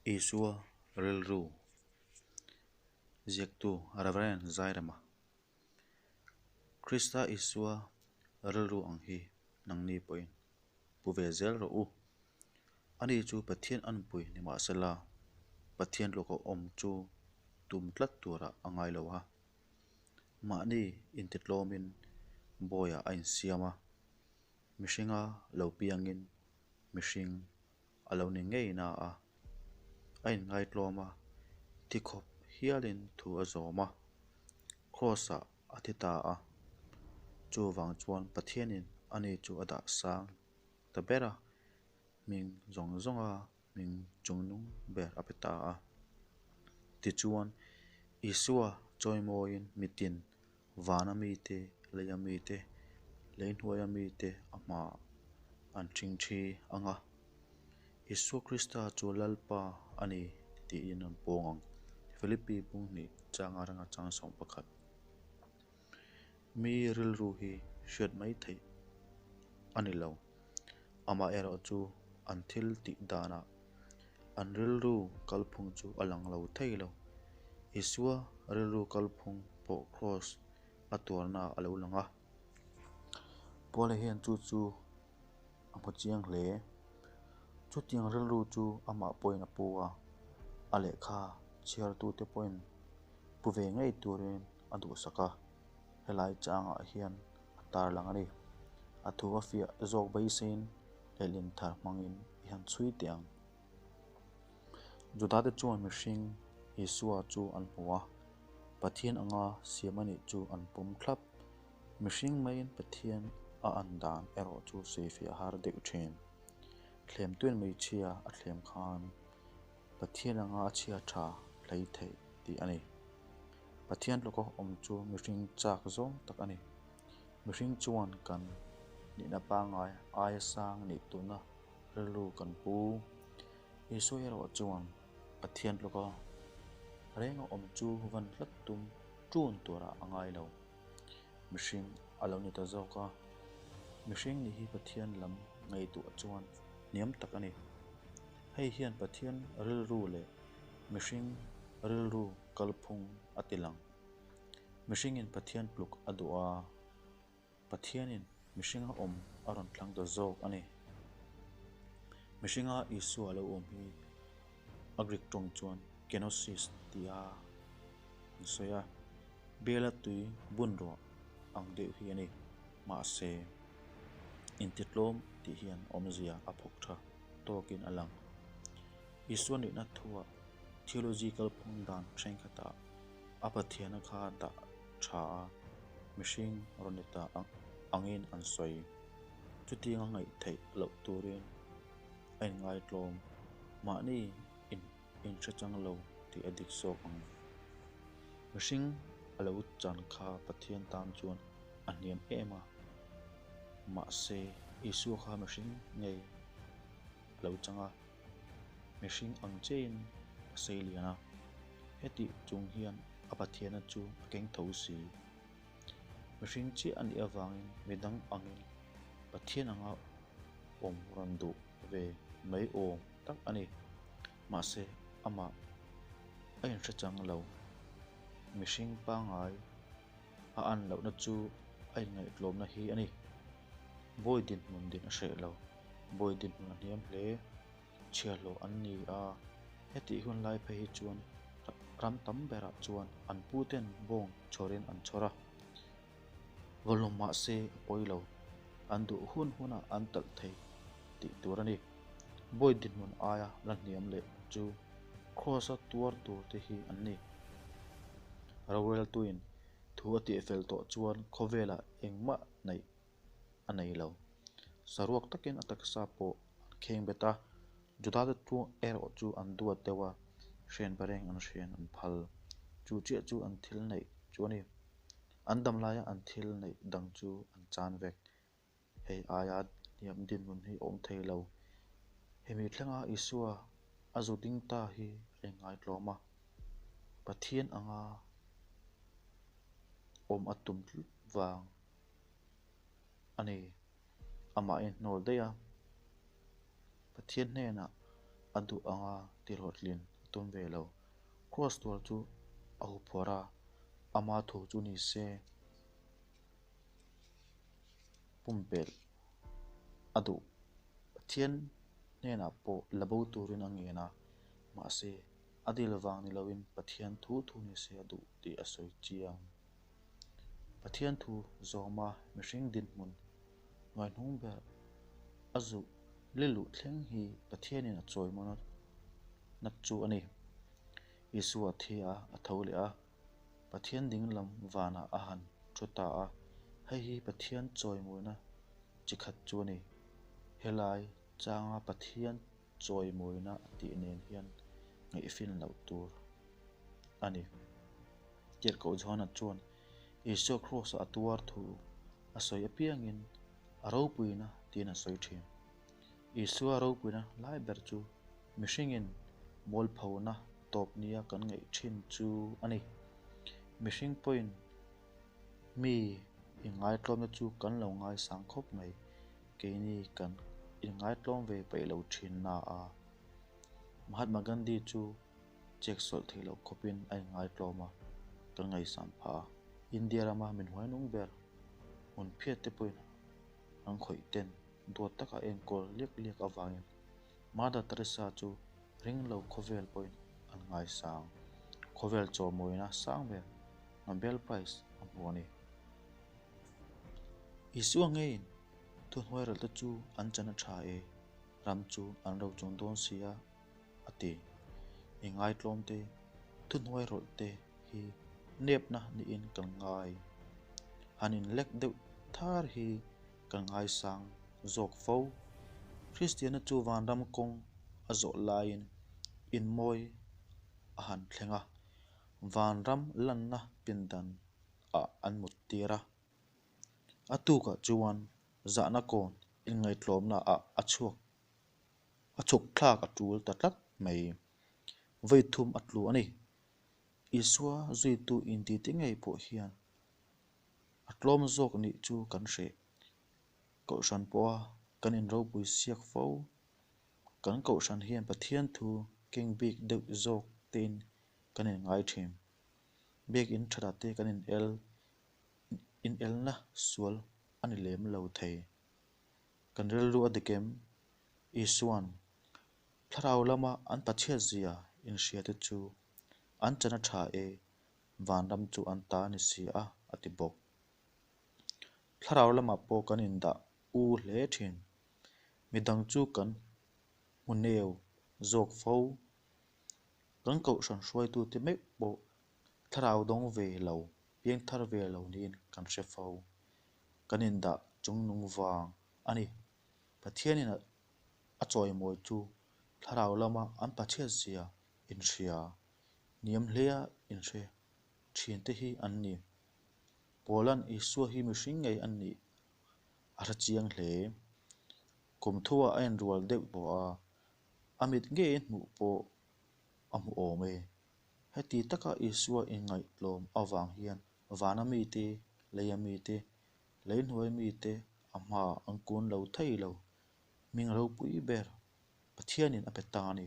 Isua rilru ziaktu Rev. Zairema Krista Isua rilru ang hi nangni pawhin pu ve zel rawh u. Ani chu Pathian anpui ni mahsela Pathian lawka awm chu tum tlat turah a ngai lo a. Mahni intitlawmin bawiah a insiam a, mihringa lo piangin mihring a lo ni ngei na a, a inngaitlawm a, thi khawp hialin thu a zawm a, Kraws-ah a thi ta a. Chuvang chuan Pathianin ani chu a dah sang ta ber a, hming zawng zawnga hming chungnung ber a pe ta a. Tichuan, Isua chawimawiin mitin Vana mite, leia mite, lei hnuaia mite a hmaah an ṭhingṭhi ang a, Isua Krista chu Lalpa a ni tiin an pawng ang. Philippi Bunghnih changa ranga chang 11. Mi rilru hi hriat mai theih a ni lo. Amaherawhchu an thil tih danah an rilru kalphung chu a lang lo thei lo. Isua rilru kalphung pawh kraws a tuarna a lo lang a. Paula hian chu chu a hmu chiang hle. Chutiang rilru chu amah pawhin a pu a, a lehkha chhiartute pawhin pu ve ngei turin a duhsak a. Helai changah hian a tarlang a ni. A thu a fiah zawk beiseiin lehlin thar hmangin i han chhui teh ang. Judate chuan mihring Isua chu an hmu a, Pathian anga siam a nih chu an pawm thlap. Mihring maiin Pathian a an dan erawh chu sawifiah har deuh thin. Thlemtuin hmeichhia a thlem khan Pathian anga a chhia tha hlei theih tih a ni. Pathian tluka awm chu mihring chak zawng tak a ni. Mihring chuan kan nihna pangngai aia sang nih tuna rilru kan pu. Isua erawh chuan Pathian tluka renga awm chu van hlat tum ṭun turah a ngai lo. Mihring a lo ni ta zawk a, mihring nih hi Pathian lam ngaihtuah chuan hniam tak a ni. Hei hian Pathian rilru leh mihring rilru kalphung a ti lang. Mihringin Pathian tluk a duh a, Pathianin mihringa awm a rawn thlang ta zawk a ni. Mihringa Isua lo awm hi a Greek tawng chuan kenosis tia an sawi a, Biala tui bun ruah ang deuh hi a ni. Mahse, intitlawm tih hian awmzia a phawk tha tawkin a lang. Isua nihna thuah theology kalphung dan thenkhatah a Pathiana kha dah tha a, mihring rawn ni ta angin an sawi. Chutianga ngaih theih loh turin a inngaitlawm. Mahni inhre chang lo tih a dik zawk ang. Mihring a lo chan kha Pathian tan chuan a hniam em a, mahse Isua kha mihring ngei a lo chang a, mihring ang chiahin a sei lian a, hetih chung hian a Pathianna chu a keng tho si. Mihring chiah a nih avangin midang angin Pathian anga awm rawn duh ve mai awm tak a ni. Mahse, amah a inhre chang lo. Mihring pangngai a an lohna chu a inngaihtlawmna hi a ni. Bawi dinhmun din a hreh lo. Bawi dinhmun a hniam hle. Chhiahhlawh an ni a, hetih hun lai phei hi chuan ram tam berah chuan an puten bawng chhawrin an chhawr a. Vawlhlawm mahse a pawi lo, an duh hun hunah an talh thei tih tur a ni. Bawi dinhmun aia la hniam leh chu Kraws-a tuar tur te hi an ni. Roreltuin thu a tihfel tawh chuan khawvelah engmah neih a nei lo. Saruak takin a taksa pawh an kheng bet a, Judate chu erawh chu an duat deuh a, hrian pareng an hrian an phal. Chu chiah chu an thil neih chu a ni. An dam laia an thil neih dang chu an chan vek. Hei aia hniam dinhmun hi a awm thei lo. Hemi thlenga Isua a zu ding ta hi a inngaihtlawm a, Pathian anga awm a tum tlut vang a ni. Amah a inhnawl daih a, Pathian hnenah. A duh anga tihlawhtlin a tum ve lo. Kraws tuar chu a huphawrh a, ama thu chu ni se pumpelh a duh. Pathian hnenah pawh la bo turin a ngen a, mahse a dil vang ni loin Pathian thu thu ni se a duh tih a sawi chiang. Pathian thu zawma mihring dinhmun hnuaihnung ber a zuh liluh thleng hi Pathianin a chawimawn nat chu a ni. Isua thi a, a tho leh a, Pathian dinglam vanah a han thu ta a, hei hi Pathian chawimawina chi khat chu a ni. Helai changa Pathian chawimawina a tih nen hian ngaihfin loh tur a ni. Tirhkoh Johana chuan Isua Kraws-a a tuar thu a sawi apiangin a ropuina tiin a sawi thin. Isua ropuina lai ber chu mihringin mualphona tawp nia kan ngaih thin chu a ni. Mihring pawhin mi inngaitlawmna chu kan lo ngaisang khawp mai. Keini kan inngaitlawm ve peih lo thin na a. Mahatma Gandhi chu chek sawlh theih loh khawpin a inngaitlawm a, kan ngaihsan phah a. India rama min huainung ber hmun phiat te pawhin an khawih ten duat taka enkawl liak liak avangin Mother Teresa chu ring lo khawvel pawhin an ngaisang. Khawvel chawmawina sang ber Nobel Prize a hmu a ni. Isua ngeiin thuhnuairawlh te chu an chan a tha e, ram chu an rochung dawn si a, a ti. I ngaitlawm te, thuhnuairawlh te hi nepna niin kan ngai. Han inlek deuh thar hi kan ngaisang zawk fo. Kristianna chu vanram kawng a zawh laiin inmawi a han thleng a, vanram lanna pindan ah an mut tir a. A tukah chuan zahna kawn inngaihtlawmna ah a chhuak a chhuk thlak a tul ta tlat mai. Vawi thum a tlu a ni. Isua zuitu intiti ngei pawh hian a tlawm zawk nih chu kan hreh. Kohhran pawha kan inropui siak fo. Kan kohhran hian Pathian thu keng bik deuh zawk tein kan inngai thin. Biakinn thatah te kan inel inelna sual a ni lem lo thei. Kan rilru a dik em? Isua'n thlarau lama an pachhiat zia inhria te chu an chan a tha e, vanram chu an ta a ni si a, a ti bawk. Thlarau lamah pawh kan indah u hle thin. Midang chu kan hmu neu zawk fo. Kan kohhran hruaitute meuh pawh thlarau dawng ve lo, piangthar ve lo niin kan hre fo. Kan indah chungnung vang a ni. Pathianin a chawimawi chu thlarau lama an pachhiat zia inhria, hniam hlea inhre thinte hi an ni. Paula'n Isua hi mihring ngei a nih a hre chiang hle. Kum thuah a inrual deuh tawh a, a mit ngei hmuh pawh a hmu awm e. Heti taka Isua inngaihtlawm avang hian vana mite, leia mite, leihnuai mite a hmaah an kun lo thei lo. Hming ropui ber Pathianin a pe ta a ni.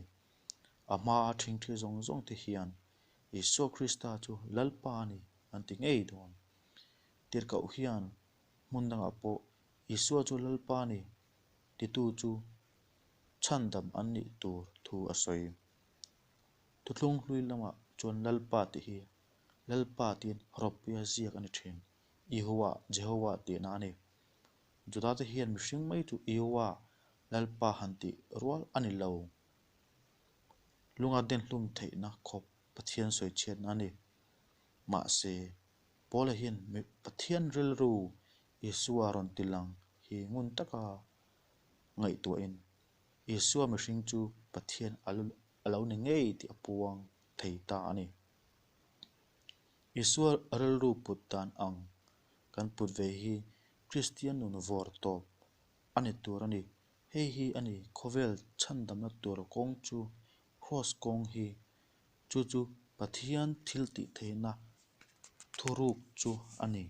A hmaa thingthi zawng zawng te hian Isua Krista chu Lalpa a ni an ti ngei dawn. Tirhkoh hian hmun dangah pawh Isua chu Lalpa a ni titu chu chhandam an nih tur thu a sawi. Thuthlung hlui lamah chuan Lalpa tih hi Lalpa tiin rawppuia ziak a ni thin. Ihowa, Jehovah tihna a ni. Judate hian mihring mai chu Ihowa, Lalpa han tih rual a ni lo. Lunga denhlum theihna khawp Pathian sawichhiatna a ni. Mahse, Paula hian Pathian rilru Isua rawn ti lang hi ngun taka ngaihtuahin Isua mihring chu Pathian a lo ni ngei tih a puang thei ta a ni. Isua rilru put dan ang kan put ve hi Kristian nun vawr tawp a ni tur a ni. Hei hi a ni khawvel chhandamna tur kawng chu Kraws kawng hi, chu chu Pathian thil tih theihna thuruk chu a ni.